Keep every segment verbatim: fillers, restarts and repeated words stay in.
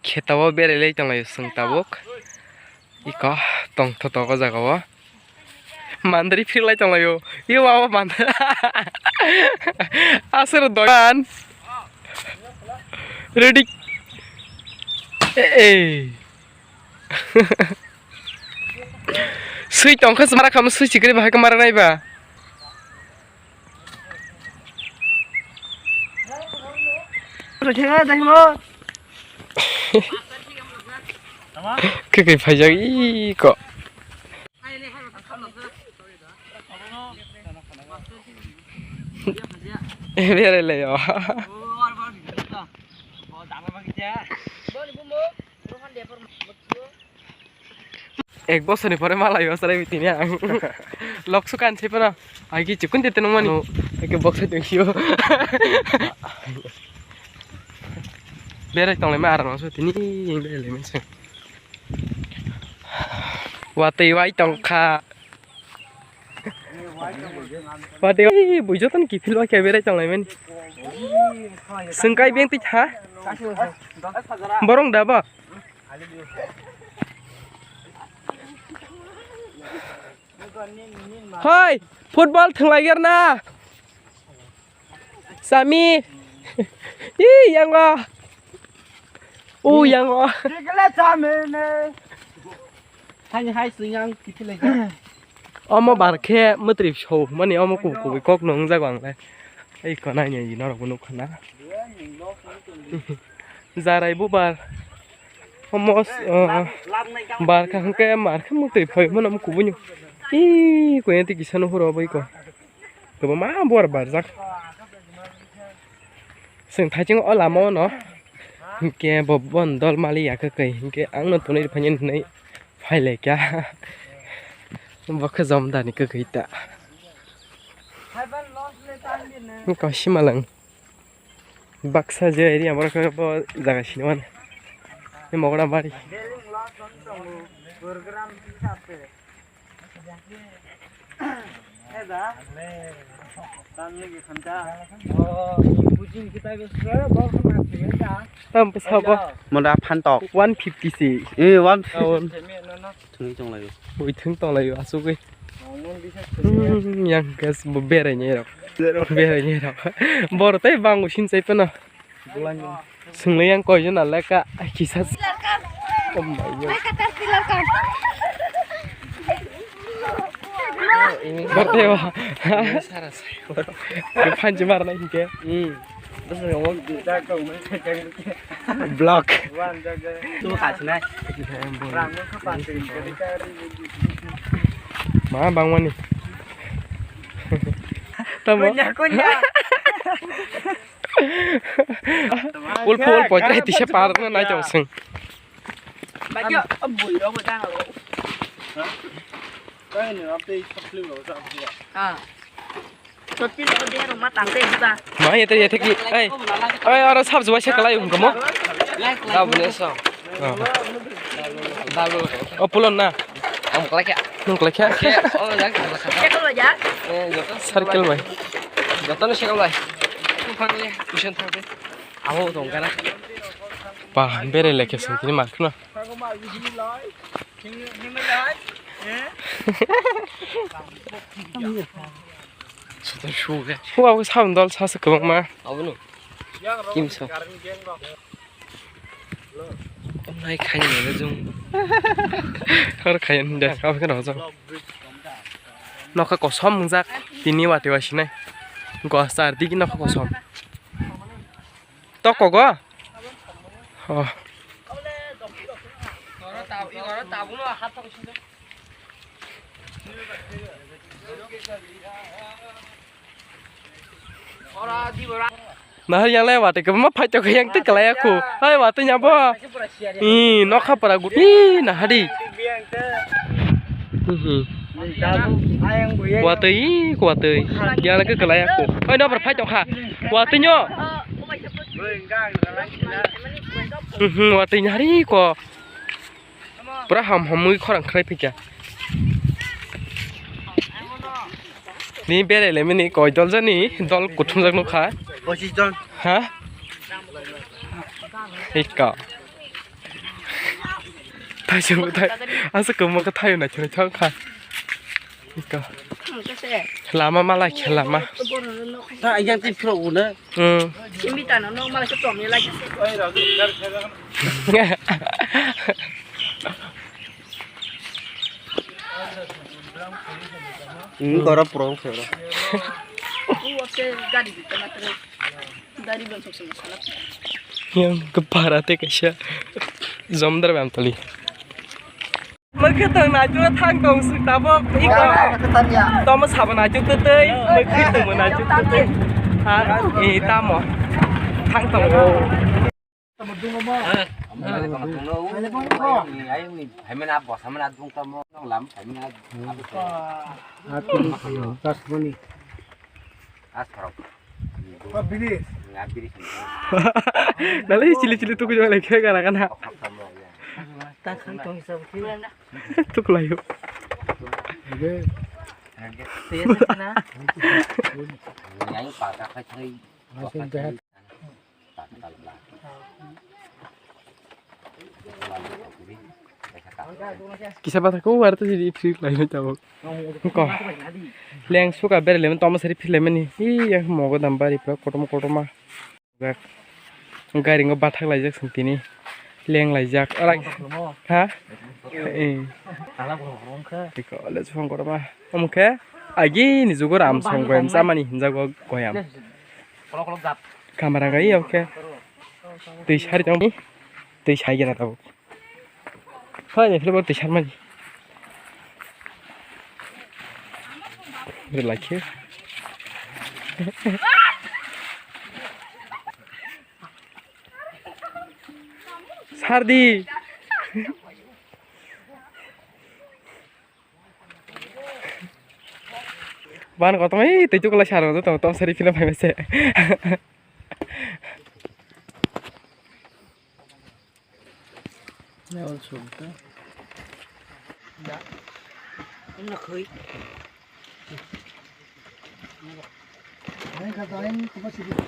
Kheto o berai lai tong lai chwng tabuk. Iko tongthotok o jaga o. Mandri phirlai tonglaio. Yo, baba, mandri. Aswrw dogan. Ready. Eh, eh. Swi tongkha, mara khamu swi chikri bahai khe mara naiba. Khe khe phaijak iko. Berai lai o. Ek bosor ni pore malai o chwrai tini ang. Lok sukan se pano. Ai ki chikun tete nung mani. Eke box tong sio. Berai tong lai ma aram so tini yang berai lai ma se. Watwi wai tong kha. Watwi wai bui joton ki phil wa khe berai tong lai mani. Sengkai beng tik ha. Borong da ba. Hoi, football thwnglaiger na. Sami. Ih, yango. U, yango. Dikle chamene. Hani hai singang kithi lai. Omo bar khe mwtri so mani omo ku ku kok nung jago ang le. Ei konai ni norok nuk khana. Jarai bubar. Omo, ah, bar kha hwnkhe mar khe mwtwi phai mano kubunio. Ih, koyan twi kisa nuhur obo iko. Kwbangma buar barjak. Chwng thaichung o lama o no. Hinkhe bo bon dol mali ya kwkwi. Hinkhe ang no tonwi rwphani hinwi phai lai kha. Bo khe jom dani kwkwi ta. Kosi malang. Baksa je area borok khe bo jaga sini mano. Ni Mogra bari. Tam bwsa bo. Moda phantok. One fifty si. Eh, one fifty. Thwng tong lai o. Bui thwng tong lai o, asugwi. Hmm, yang gas bo berai ni rok. Berai ni rok. Bor tei bango sin chai pano. Swngli yang koi jona leka kisa. Oh my God. Bor tei wa. Phanchi mar na hinkhe. Hmm. Block. Tu kha sinai. Ma bangmani. Tamo. Kunya, kunya. Ul pul poi trai tise par na nai tong sing. Ba jo, bui ro bo jang ro. Kai ni ap tei khapli ro sa. Ah. Sottis ko de ro ma tang te ba. Ma ye te ye te ki. Ei. Ei, aro sab juwa se kalai hum kamo. Dabne so. Oh. Dabne. Oh, pulon na. Ang kalai kya? Nung kalai kya? Oh, yang kalai kya? Cycle ba ja? Eh, joto. Cycle bai. Joto ni cycle bai. Tuhan ni, tuition thang te. Abo tong kana. Ba, bere leke sentini mak na. Sudah suga. Wah, aku sound dol sasa kebang ma. Abo no. Kim so. Nai khai ni le jung. Har khai ni de, kau khai rojak. Nokha kosom mungjak, tini wati wasinai. Gosar digi nokha kosom. Toko go? Oh. Nahar yang lai wati kebama phai toko yang twi kalai aku. Hai wati nyabo. Ih, nokha para gut. Ih, nahadi. Mhm. Kuatwi, kuatwi. Yang lagi kalai aku. Hai nopar phai tokha. Kuatwi nyo. Mhm, watwi nyari ko. Pura ham hamwi khorang khlai phikya. Ni berai le mini koi dol jani dol kuthumjak nukha. Pochis jon. Ha? Ika. Thaisung bo thai. Asa kwma khe thaio naithok naithok kha. Iko. Lama malai khe lama. Ta yang ti phro una. Hmm. Simi ta no no malai khe tom ni lai. Hmm, goro pro khe ro. U oke gari di tana tere. Gari ban sok sok sala. Yang kepara te kaisa jomdar bam tali. Mokhe tong naichuk thang tong suk tabok. Iko. Tomo sabo naichuk tei, mokhe tong naichuk tei. Ha, e tamo. Thang tong. Nalai chili chili tuku jong lai khe gara kana. Tuku layo. Kisa bata ko war to jadi free layo tabok. Ko. Leng suka berle men tomo sari phile mani. Iya mogo dam bari pura kotom kotoma. Gari ngo bathak laijak song tini. Leng laijak. Ora. Ha? Eh. Tiko le song kotoma. Omkhe agi ni jugo ram song goyam chamani hinjago goyam. Kamera gai oke. Twi sari tong. Twi sai gena tabok. Hai, ni philbo twi sarmani. Relax. Sardi. Ban kotomai tei tukla sar tong tom sari phila phai mese.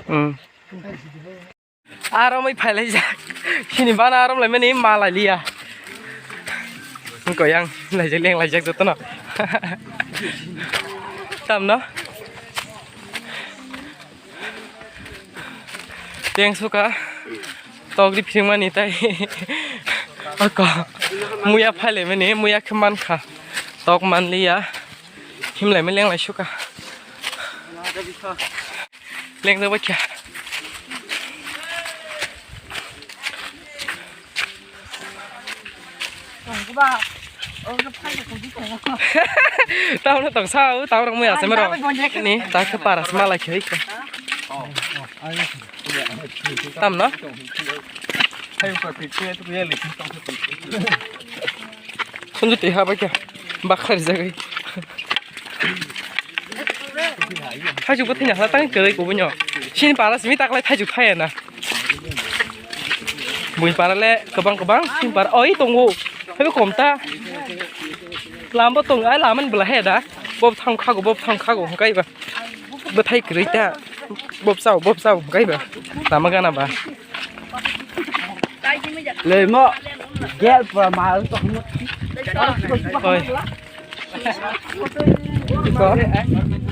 Hmm. Aro mai phai laijak. Sini bana arom lai mani ma lai liya. Wngkha yang laijak leng laijak jotono. Tamno? Teng suka. Tokri phimani tai. Oko. Muya phai lai mani, muya khe mankha. Tok man liya. Himlai mani leng lai suka. Leng da bakya. Tamno tong sa, tamno muya se mero. Ni, ta khe paras malai khe. Tamno? Sunju twi ha bai khe. Bakha rijagwi. Thaichuk bo thwina hla tang kwrwi kubunyo. Sini para simi taklai thaichuk thaya na. Bui para le kwbang kwbang sini para oi tongo. Haibo kom ta. Lambo tong ai laman bwla he da. Bob thang khago bob thang khago hwnkhe ba. Bwthai kwrwi ta. Bob chao bob chao hwnkhe ba. Lama gana ba. Lemo. Gel pa ma. Oi. Iko,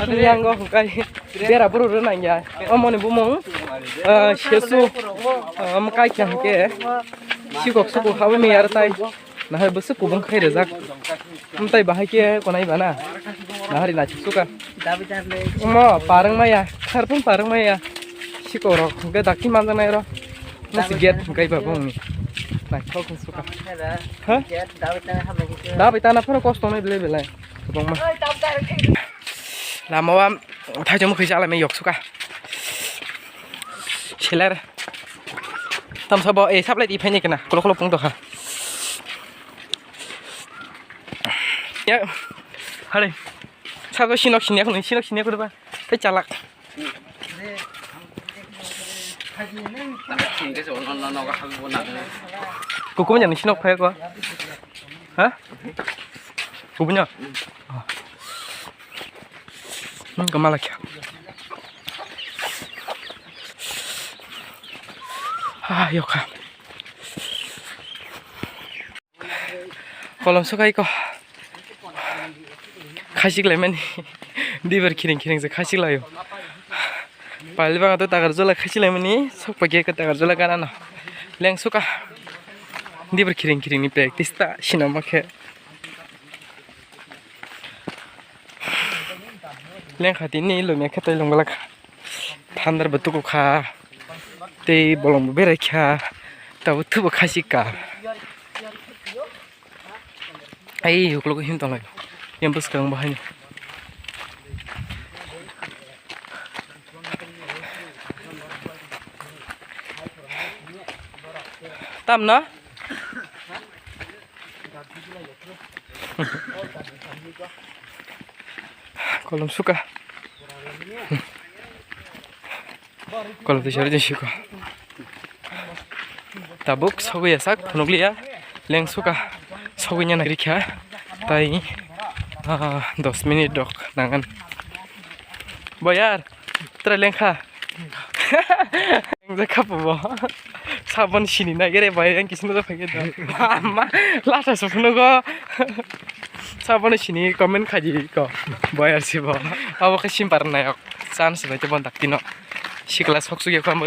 atwini yango hwnkhe bera buru rwnang ya. Omoni bumung, ah, sesu, ah, mwkai kha hwnkhe sikok sukok habwi miyar tai. Nahar bwswk kubung khai rijak. Mwtai bahai khe konai bana. Nahari naisik suka. Omo parwng maya, kharpung parwng maya. Sikok rok hwnkhe dakti manjaknai oro. Nasi gate hwnkhe ba bongni. Naithok hwn suka. Ha? Dabai tana phano kosto wngnai belai belai. Kwbangma. Lama o thaichung mukhui chalai mai yok suka. Seler. Tamsa bo, eh, supply di phaini kena. Kolo kolo pung tokha. Ya. Hare. Sabo sinok sinya khuni, sinok sinya khuni ba. Tei chalak. Kukunya ni sinok phai ko. Ha? Kukunya? Hmm, kamala kya? Ah, yoka. Kolom sukai ko. Khachik laimani. Dibar khiring khiring se khachik laio. Pali bang to tagar jola khachik laimani. Sok pagi ka tagar jola gana no. Leng suka. Dibar khiring khiring ni practice ta sinama khe. Lengkha tini lomya khe tei longla kha. Thandar bo tuku kha. Tei bolong bo berai kha. Tabo thubo khachik ka. Ai, ukulok him tonglai. Yang bwskang bahai. Tam na? Kolom suka. Kolom twi sari jeng siko. Tabuk sogwi ya sak phunukliya. Leng suka. Sogwi nya nagri kha. Tai, ah, dos minute rok nangan. Boyar, tra lengkha. Lengja kha pubo. Sabon sini nagere bai ang kisno da phage da. Amma, lata so phunugo. Sabon sini comment khaji ko. Boyar sibo. Abo khe simpar nayok. Chance bai te bon daktino. Sikla sok sugya kho.